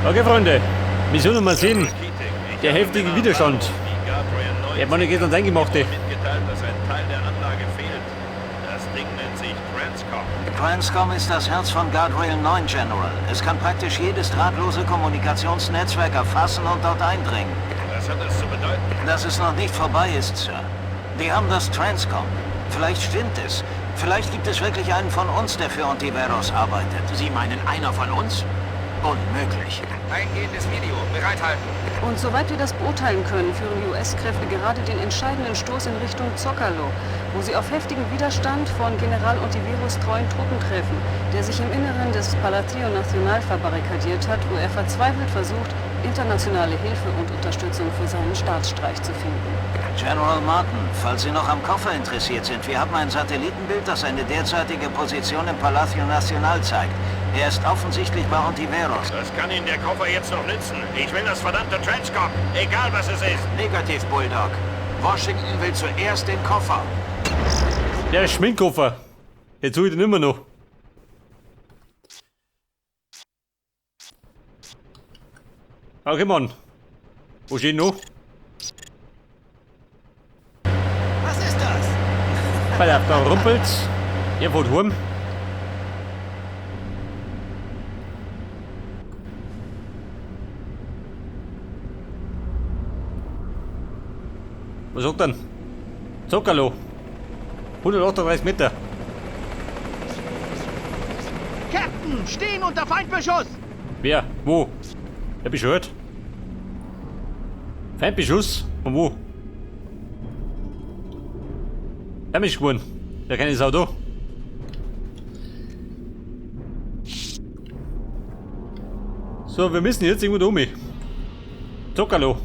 Okay, Freunde. Mission Nummer 7. Der heftige Widerstand. Der hat man gestern eingemachte. Mitgeteilt, dass ein Teil der Anlage fehlt. Das Ding nennt sich Transcom. Transcom ist das Herz von Guardrail 9, General. Es kann praktisch jedes drahtlose Kommunikationsnetzwerk erfassen und dort eindringen. Was hat das zu bedeuten? Dass es noch nicht vorbei ist, Sir. Die haben das Transcom. Vielleicht stimmt es. Vielleicht gibt es wirklich einen von uns, der für Ontiveros arbeitet. Sie meinen einer von uns? Unmöglich. Eingehendes Video. Bereithalten. Und soweit wir das beurteilen können, führen die US-Kräfte gerade den entscheidenden Stoß in Richtung Zocalo, wo sie auf heftigen Widerstand von General Ontiveros treuen Truppen treffen, der sich im Inneren des Palacio Nacional verbarrikadiert hat, wo er verzweifelt versucht, internationale Hilfe und Unterstützung für seinen Staatsstreich zu finden. General Martin, falls Sie noch am Koffer interessiert sind, wir haben ein Satellitenbild, das seine derzeitige Position im Palacio Nacional zeigt. Er ist offensichtlich bei Ontiveros. Das kann Ihnen der Koffer jetzt noch nützen. Ich will das verdammte Transcom. Egal was es ist. Negativ, Bulldog. Washington will zuerst den Koffer. Der Schminkkoffer. Jetzt suche ich den immer noch. Okay, Mann. Wo steht noch? Was ist das? Pass auf, da rumpelt's. Ihr fahrt heim. Was sagt denn? Zockerlo. 138 Meter. Captain, stehen unter Feindbeschuss! Wer? Wo? Hab ich gehört. Feindbeschuss? Von wo? Der mich geworden. Der keine Sau da. So, wir müssen jetzt irgendwo da um. Zockerlo.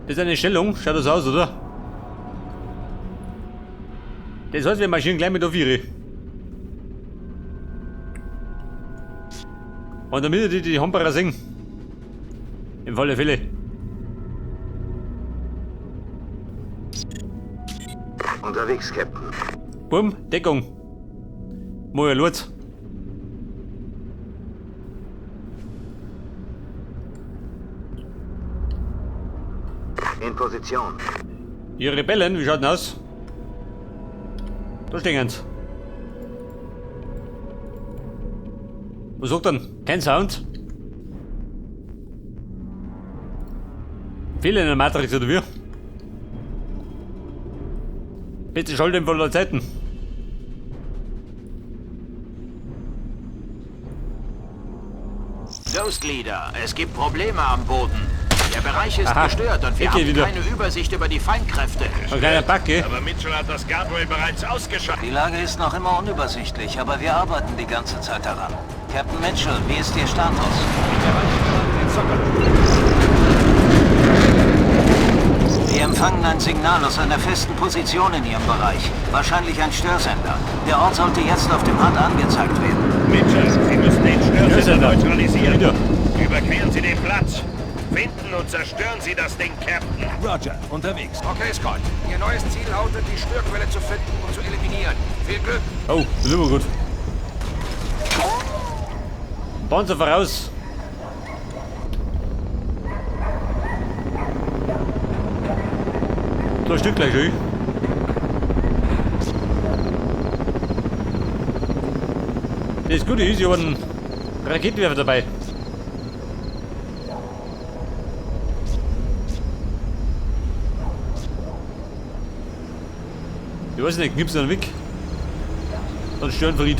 Das ist eine Stellung. Schaut das aus, oder? Das heißt, wir marschieren gleich mit auf ihre. Und damit die die Hamperer singen. Im Falle Fälle. Unterwegs, Captain. Bumm, Deckung. Moja Lutz. In Position. Die Rebellen, wie schaut denn aus? Da stehen sie. Was sagt denn? Kein Sound? Fehler in der Matrix oder wie? Bitte schalt den von der Zeiten. Ghost Leader, es gibt Probleme am Boden. Der Bereich ist Aha. gestört und wir Ecke haben wieder. keine Übersicht über die Feindkräfte. Ein kleiner Backe. Aber Mitchell hat das Guardrail bereits ausgeschaltet. Die Lage ist noch immer unübersichtlich, aber wir arbeiten die ganze Zeit daran. Captain Mitchell, wie ist Ihr Status? Wir empfangen ein Signal aus einer festen Position in Ihrem Bereich. Wahrscheinlich ein Störsender. Der Ort sollte jetzt auf dem HUD angezeigt werden. Mitchell, Sie müssen den Störsender Störsender. neutralisieren. Wieder. Überqueren Sie den Platz. Finden und zerstören Sie das Ding, Captain. Roger, unterwegs. Okay, Scott. Ihr neues Ziel lautet, die Störquelle zu finden und zu eliminieren. Viel Glück. Oh, das ist immer gut. Panzer voraus. So ein Stück gleich, schön. Das Gute ist, ich habe einen Raketenwerfer dabei. Ich weiß nicht, gibt's einen Weg? Dann Störenfried.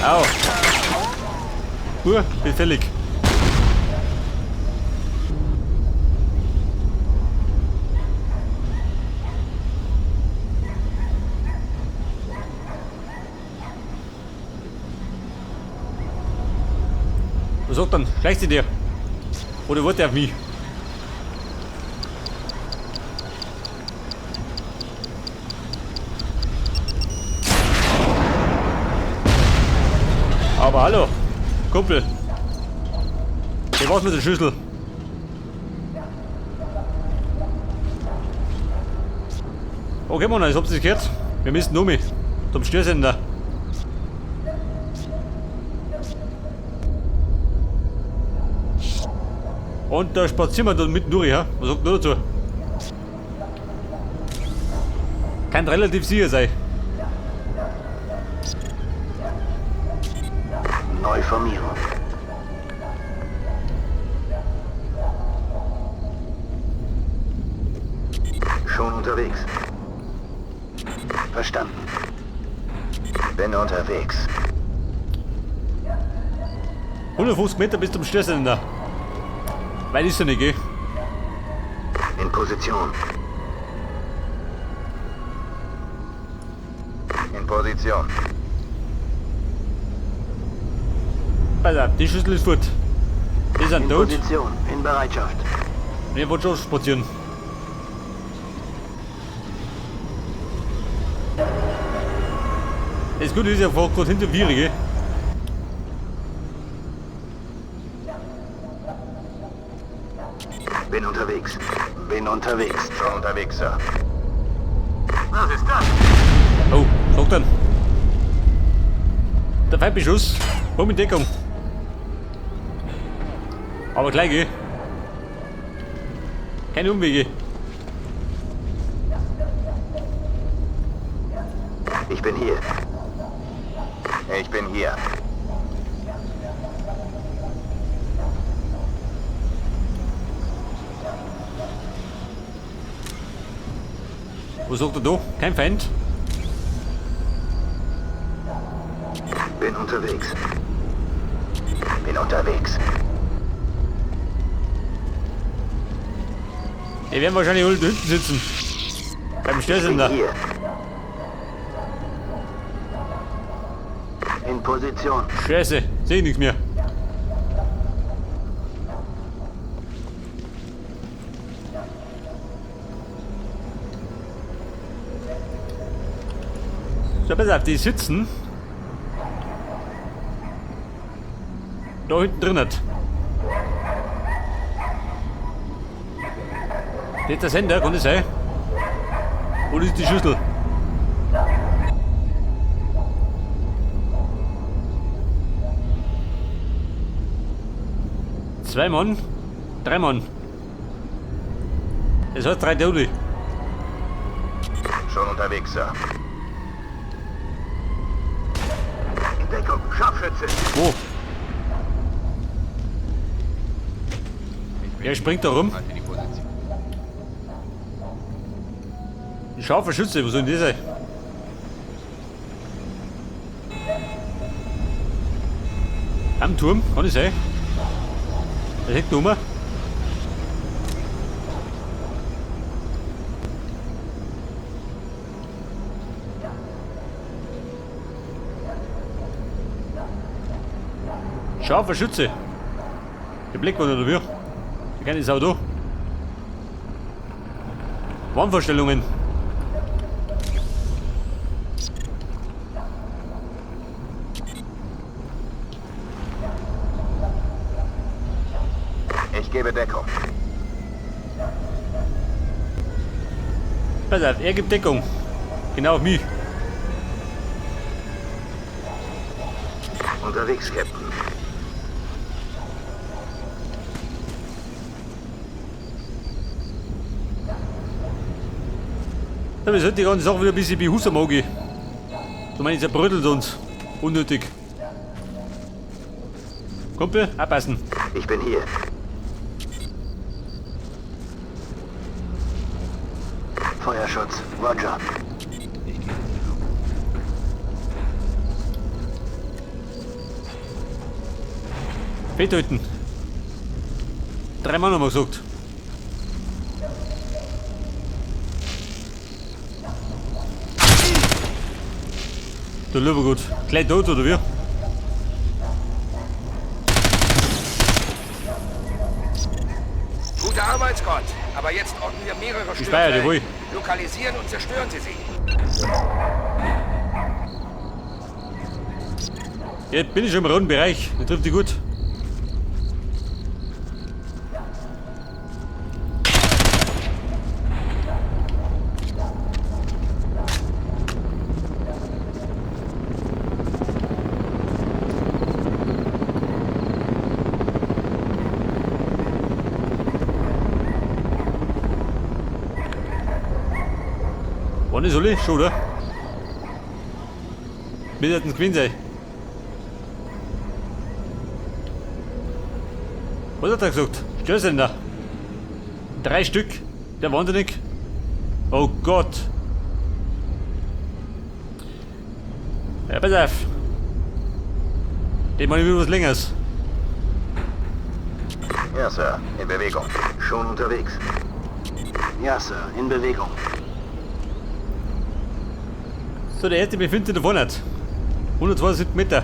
Au. Bin fällig. Was sagt dann? Schleicht sie dir? Oder warte auf mich? Aber hallo, Kumpel. Der war's mit der Schüssel. Okay, Mann, ich hab's nicht gehört. Wir müssen um zum Störsender. Und da spazieren wir dann mitten durch, ja? Was sagt ihr dazu? Kann relativ sicher sein. Neuformierung. Schon unterwegs. Verstanden. Bin unterwegs. 150 Meter bis zum Störsender. Weit ist er nicht, gell? In Position. In Position. Pass auf, die Schüssel ist fort. Die sind In tot. Position. In Bereitschaft. Wir wollen schon spazieren. Das Gute ist ja vor gerade hinter mir, gell? Bin unterwegs. Bin unterwegs. Schon unterwegs, Sir. Was ist das? Oh, sag dann. Der Feindbeschuss. Komm in Deckung. Aber gleich, gell? Keine Umwege. Ich bin hier. Ich bin hier. Was sagt er da? Kein Feind. Bin unterwegs. Bin unterwegs. Die werden wahrscheinlich alle da hinten sitzen. Beim Ich bin Störsender. hier. In Position. Scheiße, seh ich nichts mehr. So, pass auf, die sitzen da hinten drin hat. Das ist der Sender, kann das sein? Oder ist die Schüssel? Zwei Mann, drei Mann. Das heißt 3 Tote. Schon unterwegs, Sir. Deckung. Scharfschütze. Wo? Wer springt da rum? Ein scharfer Schütze, wo soll denn das sein? Am Turm, kann das sein? Da hängt die Nummer. Scharfer Schütze. Der Blick war oder wie? Die kleine Sau da. Wahnvorstellungen. Ich gebe Deckung. Pass auf, er gibt Deckung. Genau auf mich. Unterwegs, Captain. Ja, wir sollten die ganze Sache wieder ein bisschen behutsam angehen. Du meinst, er brödelt uns. Unnötig. Kumpel, abpassen. Ich bin hier. Feuerschutz. Roger. Fetthalten. 3 Mann haben wir gesagt. Du lieber Gott. Gleich tot, oder wie? Gute Arbeit, Scott. Aber jetzt orten wir mehrere Ich speiere, Störquellen. jawohl. Lokalisieren und zerstören Sie sie. Jetzt bin ich schon im roten Bereich. Das trifft die gut. Wann ist alle? Schon, oder? Wir sollten gewesen sein. Was hat er gesagt? Störsender. 3 Stück. Der wahnsinnig. Oh Gott. Ja, pass auf. Den mache ich wieder was Längeres. Ja, Sir. In Bewegung. Schon unterwegs. Ja, Sir. In Bewegung. So, der erste befindet sich da vorne. 172 Meter.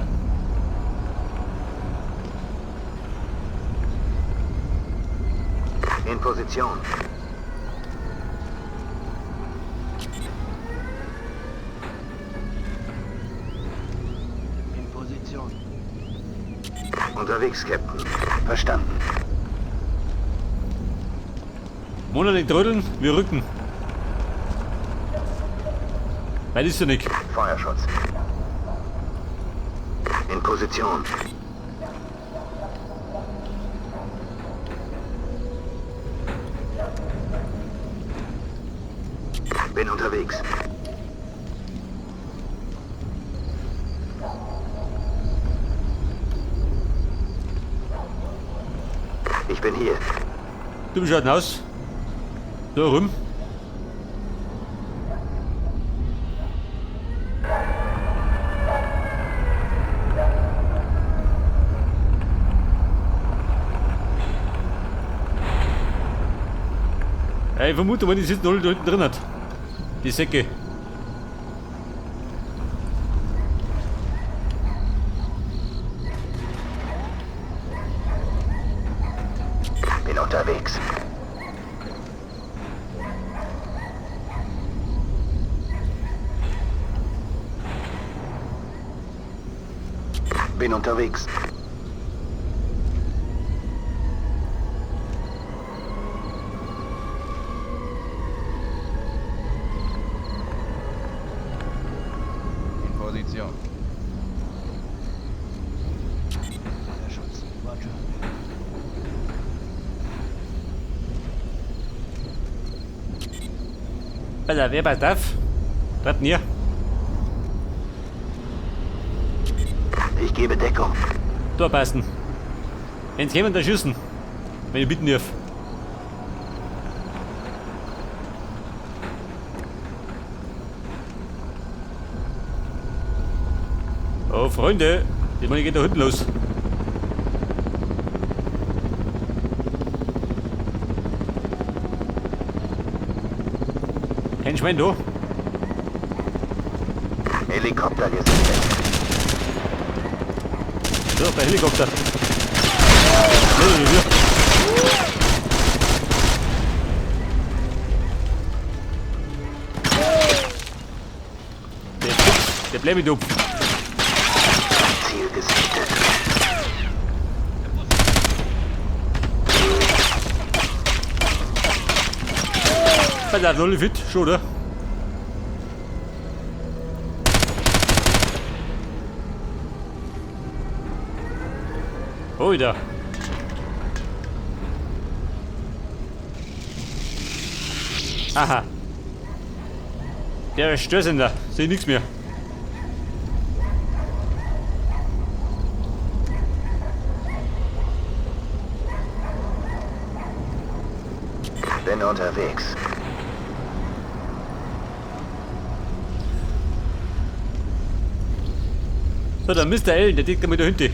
In Position. In Position. Unterwegs, Captain. Verstanden. Mona nicht trödeln, wir rücken. Weil ist ja nicht. Feuerschutz. In Position. Bin unterwegs. Ich bin hier. Du bist halt aus. Da rum. Ja, ich vermute, wenn die sitzen alle da hinten drin hat. Die Säcke. Bin unterwegs. Bin unterwegs. In Position. Feuerschutz. Roger. Pass auf, wer passt auf? Bleibt hier. Ich gebe Deckung. Da passen. Wenn's jemand erschießen, wenn ich bitten darf. Oh Freunde, die Mann geht da hinten los. Kein Schwein da. Helikopter gesichtet. So, der Helikopter. Der bleibt mit. Ziel gesichtet. Bei der Null fit, schon, oder? Oh, wieder. Aha. Der Störsender. Sehe ich nichts mehr. Bin unterwegs. So, der Mr. L, der liegt da mit der Hünte.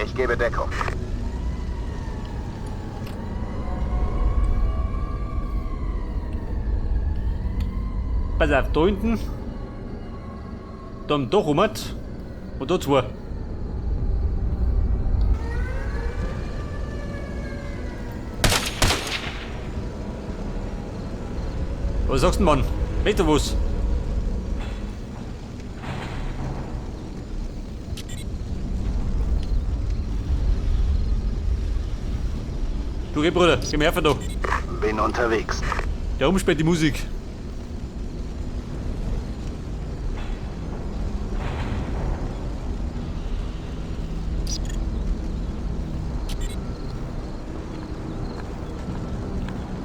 Ich gebe Deckung. Pass auf, da hinten. Da am Dach rum und da zwei. Was sagst du denn, Mann? Weißt du was? Du geh, Bruder, geh mir her da. Bin unterwegs. Da oben spielt die Musik.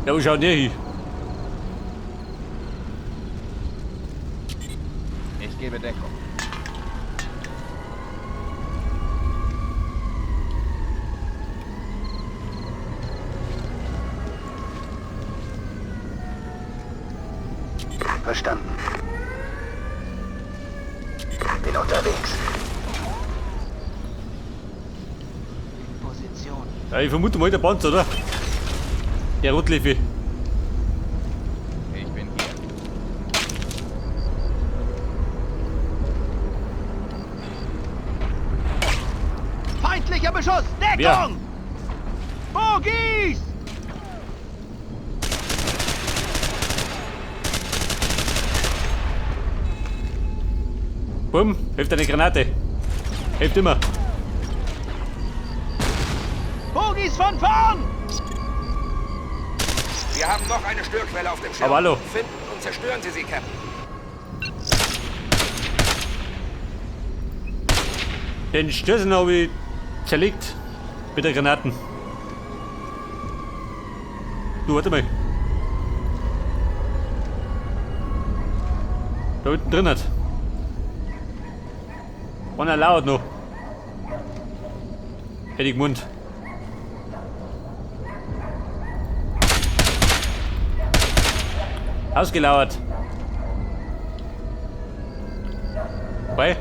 Ja, wo schaut der hin? Ich gebe Deckung. Verstanden. Bin unterwegs. In Position. Ja, ich vermute mal der Panzer, oder? Der Rotliffy. Ich bin hier. Feindlicher Beschuss! Wer? Deckung! Bogies! Bumm, hilft eine Granate. Hilft immer. Bogies von vorn! Wir haben noch eine Störquelle auf dem Schirm. Aber hallo. Finden und zerstören Sie sie, Captain. Den Stößen habe ich zerlegt. Mit der Granaten. Du, warte mal. Da unten drin hat. Einer lauert noch. Hätte ich Mund. Ausgelauert. Bei.